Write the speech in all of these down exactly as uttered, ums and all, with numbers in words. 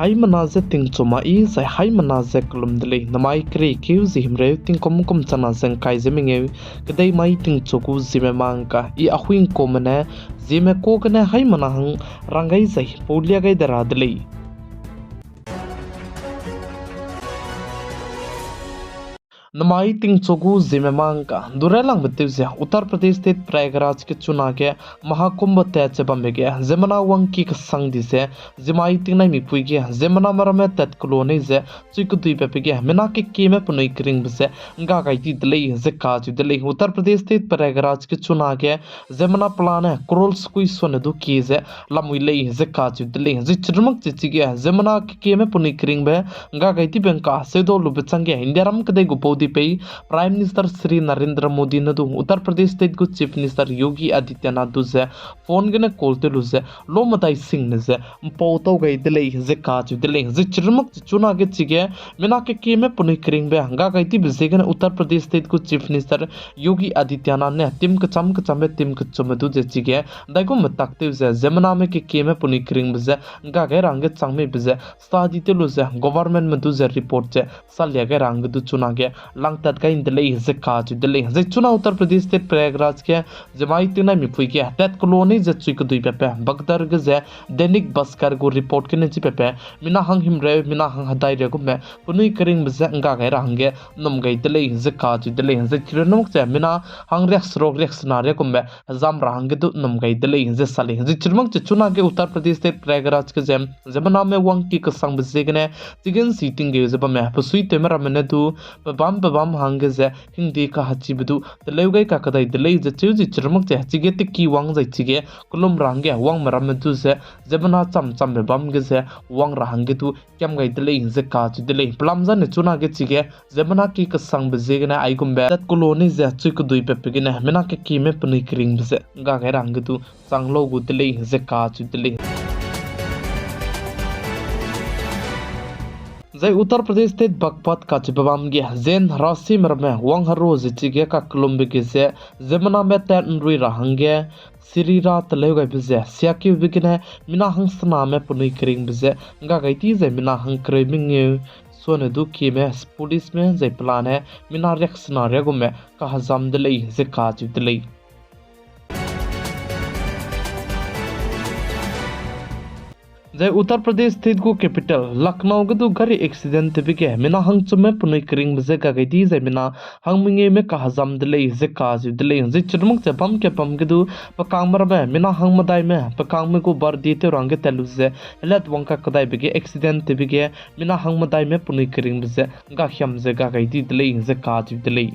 Haimena ze tingchu ma i, zai haimena ze kelum de lei. Namai kereikeu zie himreu tingkum kum chana ze ngkai ze mengeu, kedei mai tingchu gu ziemme mangka i Ahuingkumme ne ziemme ka gene haimena hang rang gai zai pau lia gai de ra de lei. Namai tingchu gu ziemme mangka, du railangbe tew ze Uttar Pradesh State Prayagraj ge chunage Mahakumbh tat ze bambe ge ziemmena wangki kesang di ze, ziemmai tingnai mipui ge ziemmename ramme tat kelo nei ze chui keduibe pe ge mina kekieme penui keringbe ze ngga gai di de lei ze kacheu de lei. Uttar Pradesh State Prayagraj ge chunage ziemmena pelane crore sekui suane du kie ze lamui lei ze kacheu de lei. Zai chirumak che chige ziemmena kekieme penui keringbe ngga gai dibe ngka seudau lube changge Indiaram kedei gu baudipei Prime Minister Shri Narendra Modi ne du Uttar Pradesh State gu Chief Minister Yogi Adityanath du ze phone gene call tew lu ze lo medai singne ze mpau tau gai de lei ze kacheu de lei. Zai chirumak che chunage chige mina kekieme penui keringbe ngga gai dibe ziegene Uttar Pradesh State gu Chief Minister Yogi Adityanath ne team kecham kechambe team kechumme du ze chige ndaigum metak tew ze ziemmename kekieme penui keringbe ze ngga gai ra hangge chang meibe ze study tew lu ze governmentme du ze report ze salia gai ra hangge du chunage langtat gai de lei ze kacheu de lei. Zai chuna Uttar Pradesh State Prayagraj ge ziemmai tingnai mipui ge tat kelo nei ze chui keduibe pe Bhadar ge ze Dainik Bhaskar gu report gene chibe pe mina hang himreu mina hang hedai riagumme penui keringbe ze ngga gai ra hangge nnum gai de lei ze kacheu de lei. Zai chirumak che mina hang riakseruk riaksena riagumme hezam ra hangge du nnum gai de lei ze sa lei. Zai chirumak che chunage Uttar Pradesh State Prayagraj ge ze ziemmename wangki kesangbe ziegene chige nsi tinggeu ze bamme pesuitewme ramme ne du pebâm pebâm hangge ze hingde kahachibe du teleu gai kakadai de lei ze cheu ze chirumak che chige teki wang zai chige kelum ra hangge wangme ramme du ze ziemmena cham chambe bam ge ze wang ra hangge du kiam gai de lei ze kacheu de lei. Pelam zane chunage chige ziemmena ki kesangbe ziegene aigumbe tat kelo nei ze chui keduibe pe gene mina kekieme penui keringbe ze ngga gai ra hangge du chang lau gu de lei ze kacheu de lei. Zai Uttar Pradesh State Bagpat kacheube bam ge zen herasime ramme wang heru ze chige kakellumbe ge ze ziemmename tat nrui ra hangge siri ra teleu gaibe ze siakeube gene mina hangsename penui keringbe ze ngga gai di zai mina hangkereu mengeu suane du kieme policeme zai pelane mina riaksena riagumme kahezam de lei ze kacheu de lei. Zai Uttar Pradesh State gu capital Lucknow ge du gari accident tewbe ge mina hangchumme penui keringbe ze ngga gai di zai mina hangmengeume kahezam de lei ze kacheu de lei. Zai chirumak che bam ke bam ge du pekangme ramme mina hangmedaime pekangme gu birthday tew ra hangge tat lu ze helat wang kakadaibe ge accident tewbe ge mina hangmedaime penui keringbe ze ngga hiam ze ngga gai di de lei ze kacheu de lei.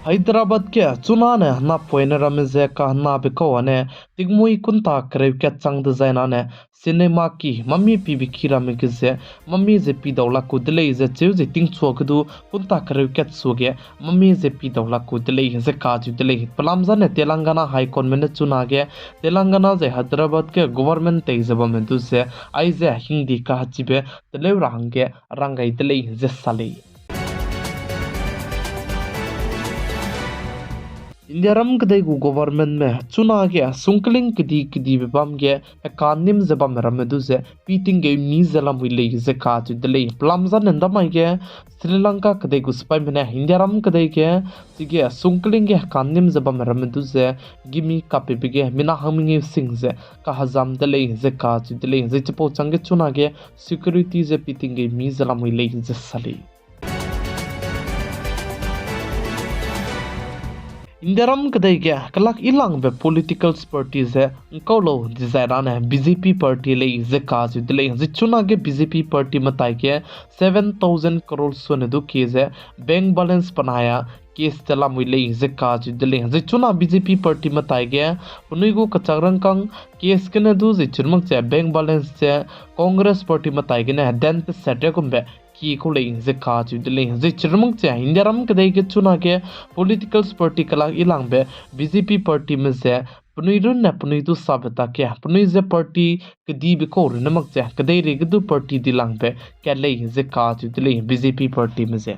Hyderabad ge chunane napoine ramme ze kahenabe kau ane tingmui kunta kereu kat chang dezainane cinema ki mami pibe ki ramme ge ze mami ze pidau lak ku de lei ze cheu ze tingchua ge du kunta kereu kat suage mami ze pidau lak ku de lei ze kacheu de lei. Pelam zane Telangana High Courtme ne chunage Telangana zai Hyderabad ge government tei ze bamme du ze aize hingdi kahachibe teleu ra hangge rang gai de lei ze sa lei. Indiaram kedei gu governmentme chunage sungkling kedi kedibe bam ge heka nim ze bamme ramme du ze pi tinggeu mi ze lamui lei ze kacheu de lei. Pelam zane ndamai ge Sri Lanka kedei gu sipaime ne Indiaram kedei ge chige sungkling ge heka nim ze bamme ramme du ze gimi kapbe ge mina hangmengeu sing ze kahezam de lei ze kacheu de lei. Zai chipau changge chunage security ze pi tinggeu mi ze lamui lei ze sa lei. Indiaram kedei ge kelak ilangbe politicals party ze ngkau lau dizai rane B J P party lei ze kacheu de lei. Zai chunage B J P party metai ge seven thousand crore suane du kie ze bank balance penai a case te lamui lei ze kacheu de lei. Zai chuna B J P party metai ge penui gu kachak rangkâng case gene du zai chirumak che bank balance ze Congress party metai gene dan teset riagumbe ki kau lei ze kacheu de lei. Zai chirumak che Indiaram kedei ge chunage political party kelak ilangbe B J P partyme ze penui runne penui du sabe tak ge penui ze party kedibe kau runne mak che kedeirei ge du party dilangbe kat lei ze kacheu de lei B J P partyme ze.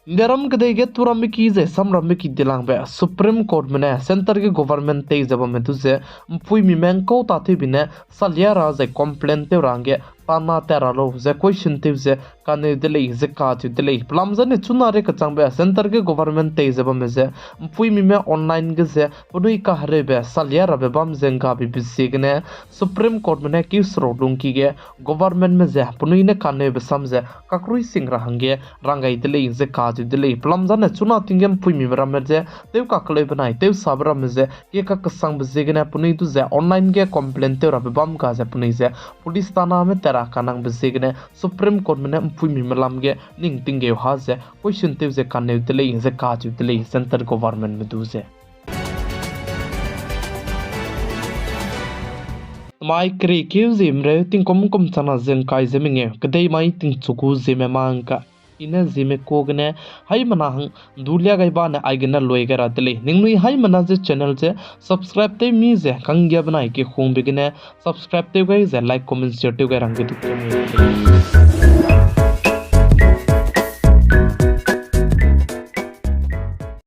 Indiaram kedei ge turambe ki zai samrambe ki dilangbe Supreme Courtme ne centre ge government tei ze bamme du ze mpuimime ngkau tatewbe ne salia ra zai complain tew ra hangge tana tat ra lau ze question tew ze kaneu de lei ze kacheu de lei. Pelam zane chuna rei kechangbe centre ge government tei ze bamme ze mpuimime online ge ze penui kahereube salia rabe bam ze nggabe be ziegene Supreme Courtme ne keuserau lungki ge governmentme ze penui ne kaneube sam ze kakrui sing ra hangge rang gai de lei ze kacheu de lei. Pelam zane chuna ting ge mpuimime ramme ze tew kakeleu benai tewsabe ramme ze ge kakesangbe ziegene penui du ze online ge complain tew rabe bam ga ze penui ze police thaname tat ra kanangbe ziegene Supreme Courtme ne mpuimime lam ge ning tinggeu ha ze question tew ze kaneu de lei ze kacheu de lei centre governmentme du ze. Mai kereikeu ziemreu tingkum kum chana ze ngkai ze mengeu, kedei mai tingchu gu ziemme mangka. I ne ziemme ka gene haimena hang du lia gai bane aigene lui gai ra de lei. Ningnui haimena ze channel ze subscribe tew mi ze kanggia benai kehungbe gene subscribe tew gai ze like, comment, share tew gai rangge du.